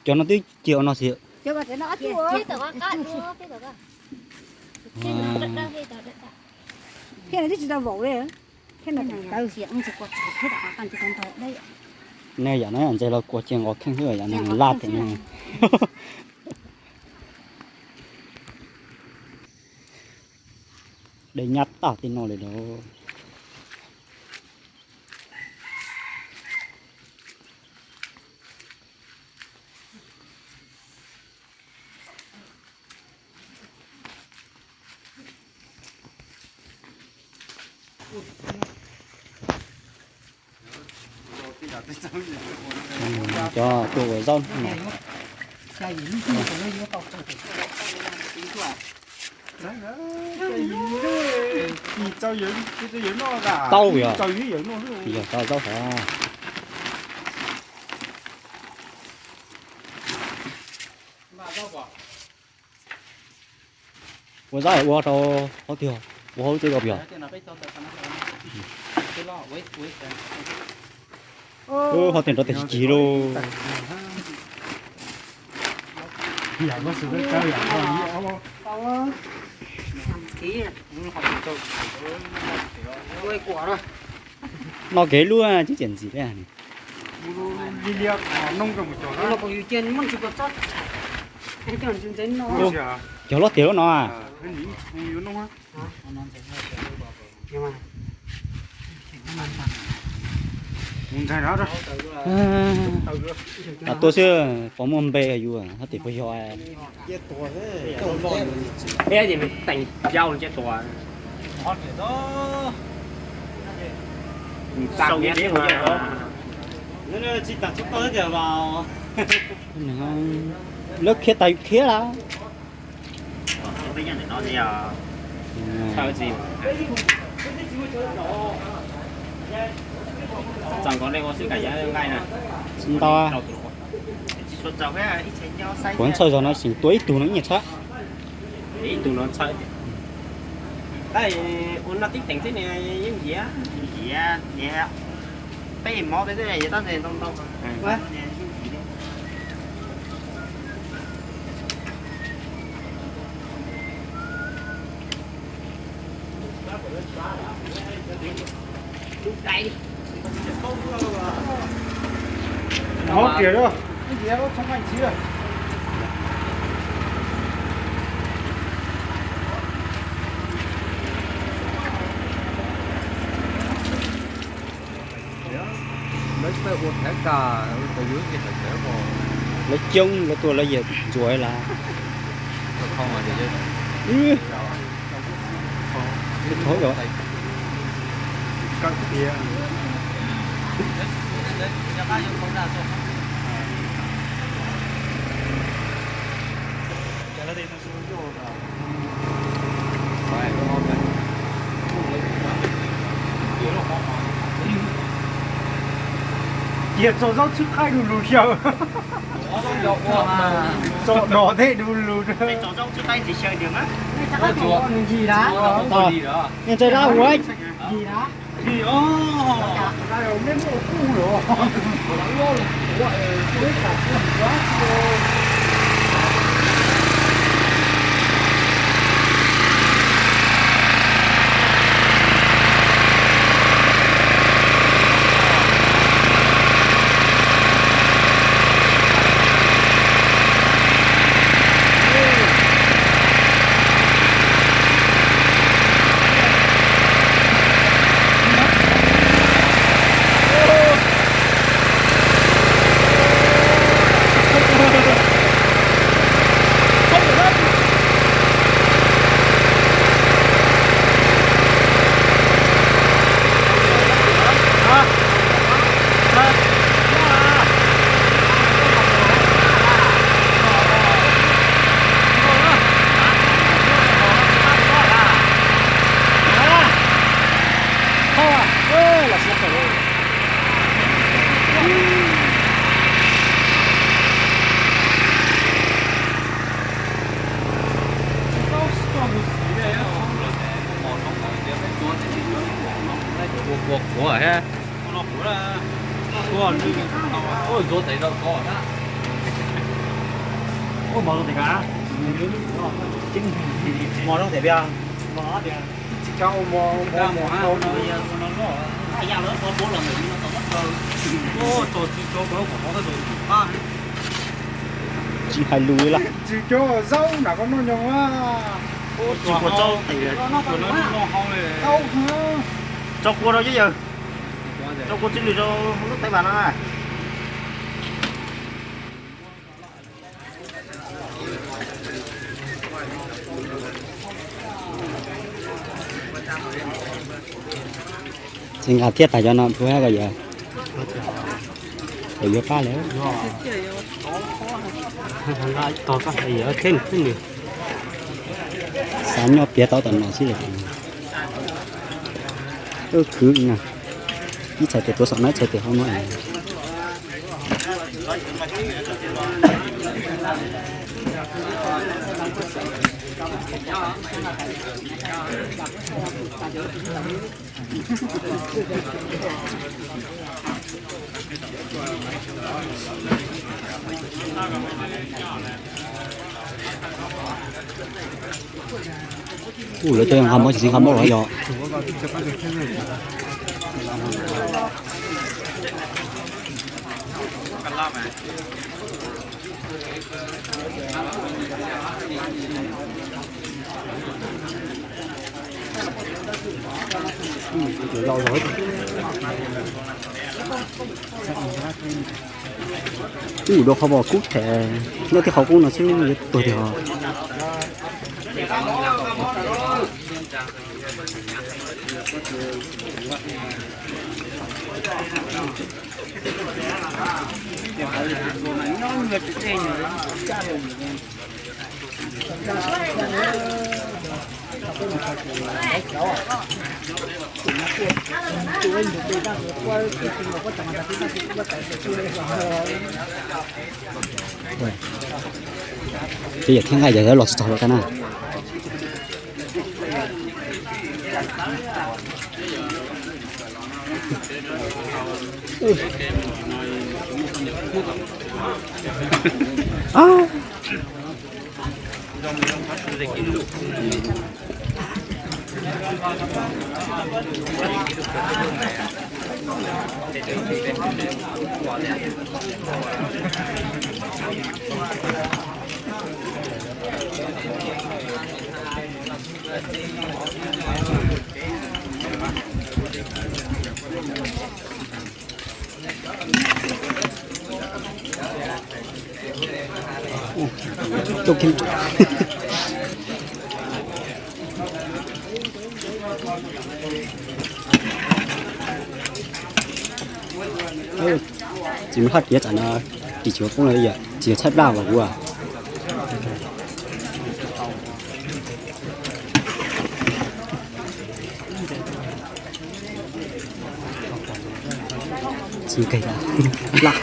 Cov no twb cia ua no xwb. Nej yam no ntxeg los kua cia nqos kheej xwb, yam no laj tiag ne. Dej nyab tag tej no li lauj. Cov tuaj ua zaub no. Tau yog, yog tau zaub hov. Ua zaub ua rau hauv tiag, ua hauv tsev ko yog. Hov tias nrov tias tsis cig lauj. No kev lub tsis txiaj ntxim li. Cog loj tiag lub no. Tuaj xwb puas muaj npe yus hab tias puas yog. Peb ces teem yau cia tua. Lawv khiav tas yus khiav lawm. Ntau. Kuv ntxhawj zog no tseem tua ib tug no ib nyuag tshab. Lawv coob lawv tuaj lawv yam ntxuav lawm. Cia tso zaub txhwb qaib du lug xyaw. Tso dos tej du lug. Nej tso zaub ua. Tsis hais lus li lawm. Tsis cov zaub na koj noj nyob a. Tsis puas tso, tso kua rau yawg, tso kua txij lwm rau lub teeb vas no na. Tsis nqa thiab tas cov no plhu hab ko yawg. Kom yuav pab lawm. Xav nyob piav tau tom no xwb. Khwv na, ib txhais tes tuav saum no, ib txhais tes hauv no. Kuj lawv cov nqa mov tsis txhob nqa mov los yog. Ub, dua qhov uas kub them nyob tib qhov qub no xwb yuav tuag tiag os. Ces yog thiab nqaij yog los tsis txog lawm thiab na. Tsis muaj haj kiav tsam no, ris tsis poob no yom, tsis yog tshaib plab mas kuv. Tsis keg plab.